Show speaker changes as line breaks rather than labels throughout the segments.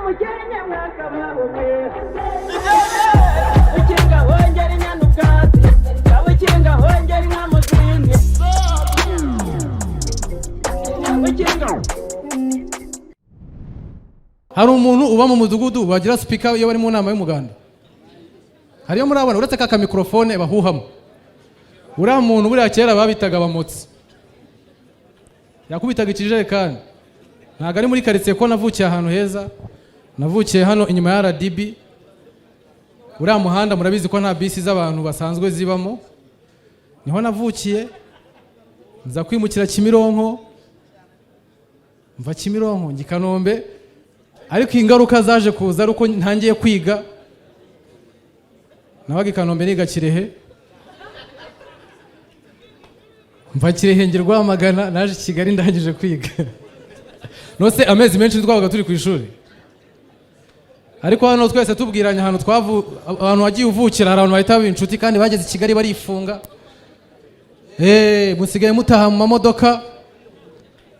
Umukenke mwakabaho mwe, ukinga hongera inyana ubwatsi, ukinga hongera inka mu zindi, ukinga.
Hari umuntu uba mu mudugudu bagira speaker iyo bari mu nama y'umuganda? Hariyo murabona uretse ka mikorofone bahuhamo. Uriya muntu buriya kera babitaga abamotsi, yakubitaga ikijerekani. Ntabwo ari muri karitsiye, ko navukiye ahantu heza. Navukiye hano inyuma ya RDB. Uriya muhanda murabizi ko nta bisi z'abantu basanzwe zibamo, niho navukiye. Nza kwimukira Kimironko, mva Kimironko njya i Kanombe, ariko ingaruka zaje kuza ari uko ntangiye kwiga. Nabaga i Kanombe niga Kirehe, mva Kirehe njya Rwamagana, naje i Kigali ndangije kwiga. Nose amezi menshi twabaga turi ku ishuri. Ariko hano twese tubwiranye ahantu twavu, ahantu wagiye uvukira, hari abantu bahita baba inshuti kandi bageze i Kigali barifunga. Musigaye mutaha mu mamodoka,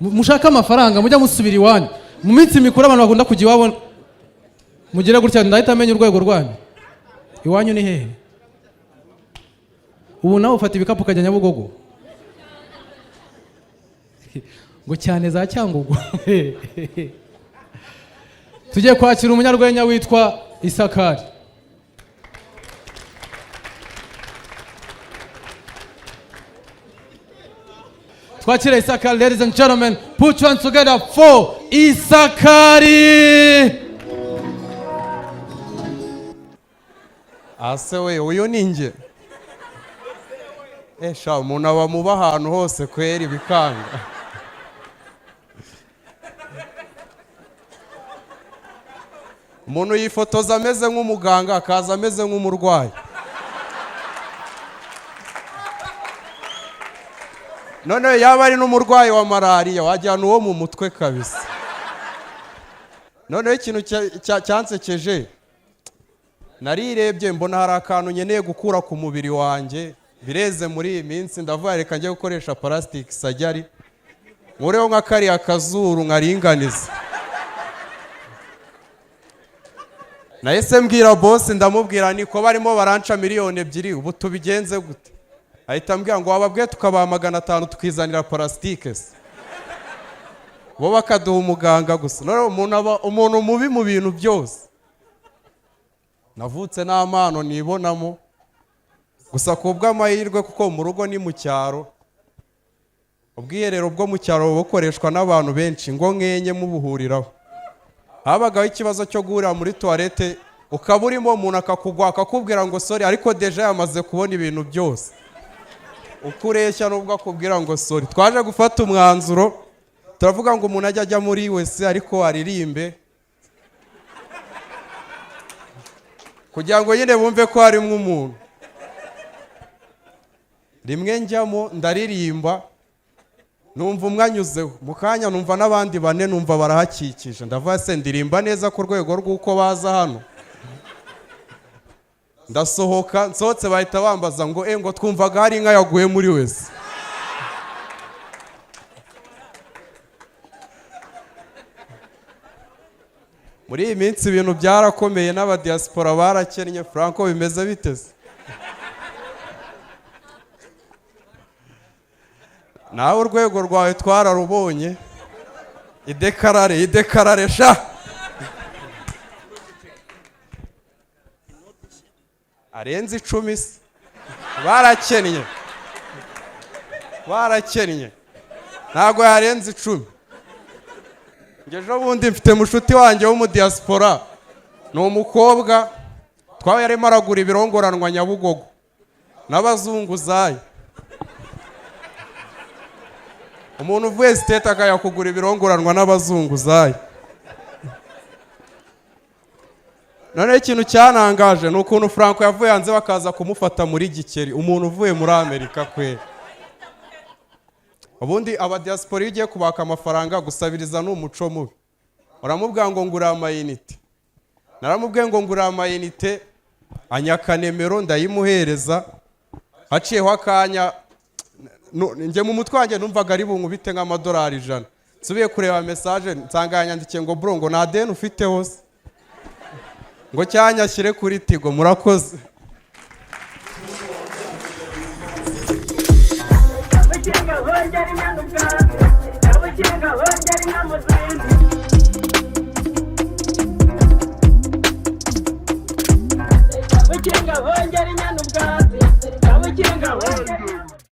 mushake amafaranga mujya musubira iwanyu mu minsi mikuru. Abantu bakunda kujya iwabo, mugire gutya ndahita amenya urwego rwanyu. Iwanyu ni hehe? Ubu nawe ufata ibikapu ukajya Nyabugogo ngo cyane za Cyangugu. Tugiye kwakira umunyarwenya witwa Isakari. Twakire Isakari. Ladies and gentlemen, put your hands together for Isakari.
Ase we, uyu ni njye. Esha umuntu aba muba ahantu hose kweri bikanga. Umuntu yifotoza ameze nk'umuganga, akaza ameze nk'umurwayi. Noneho yaba ari n'umurwayi wa malariya, wajyana uwo mu mutwe kabisa. Noneho ikintu cyansekeje, narirebye mbona hari akantu nkeneye gukura ku mubiri wanjye. Bireze muri iyi minsi, ndavuga reka njye gukoresha plastic surgery, nkureho nka kariya kazuru nkaringaniza. Nahise mbwira boss, ndamubwira niko barimo baranca 2 miliyoni, ubu tubigenze gute? Ahita ambwira ngo wababwiye tukabaha 500 tukizanira plastique se, bo bakaduha umuganga gusa. Noneho umuntu aba umuntu mubi mu bintu byose. Navutse nta mpano nibonamo, gusa ku bw'amahirwe, kuko mu rugo ni mu cyaro, ubwiherero bwo mu cyaro bukoreshwa n'abantu benshi ngo nkenye mubuhuriraho. Habagaho ikibazo cyo guhurira muri toilette, ukaba urimo, umuntu akakugwa akakubwira ngo sorry, ariko déjà yamaze kubona ibintu byose uko ureshya nubwo akubwira ngo sorry. Twaje gufata umwanzuro, turavuga ngo umuntu ajya ajya muri WC ariko aririmbe, kugira ngo nyine bumve ko harimo umuntu. Rimwe njyamo ndaririmba, numva umwe anyuzeho, mu kanya numva n'abandi bane, numva barahakikije. Ndavuga se ndirimba neza ku rwego rw'uko baza hano? Ndasohoka, nsohotse bahita bambaza ngo ngo twumvaga hari inka yaguye muri WC. Muri iyi minsi ibintu byarakomeye, n'abadiaspora barakennye. Franco, bimeze bite se? Nawe urwego rwawe twararubonye. Idekarare, idekarare sha. Arenze 10 se? Barakennye, barakennye, ntabwo yarenze 10. Njye ejo bundi mfite mushuti wanjye w'umudiaspora, ni umukobwa, twabaye arimo aragura ibirongoranwa Nyabugogo n'abazunguzayi. Umuntu uvuye States akajya kugura ibirongoranwa n'abazunguzayi. Noneho ikintu cyanangaje ni ukuntu Franco yavuye hanze bakaza kumufata muri Gikeri. Umuntu uvuye muri Amerika kweri. Ubundi abadiaspora, iyo ugiye kubaka amafaranga, gusabiriza ni umuco mubi. Uramubwira ngo ngura amayinite. Naramubwiye ngo ngura amayinite, anyaka nimero ndayimuhereza. Haciyeho akanya, njye mu mutwe wanjye numvaga ari bunkubite nk'amadolari 100. Nsubiye kureba message nsanga yanyandikiye ngo bro, ngo nta deni ufite hose. Ngo cyanyashyire kuri Tigo. Murakoze.
Kabukinga hongera inyana ubwatsi, Kabukinga hongera inka mu zindi. Kabukinga hongera inyana ubwatsi, Kabukinga hongera.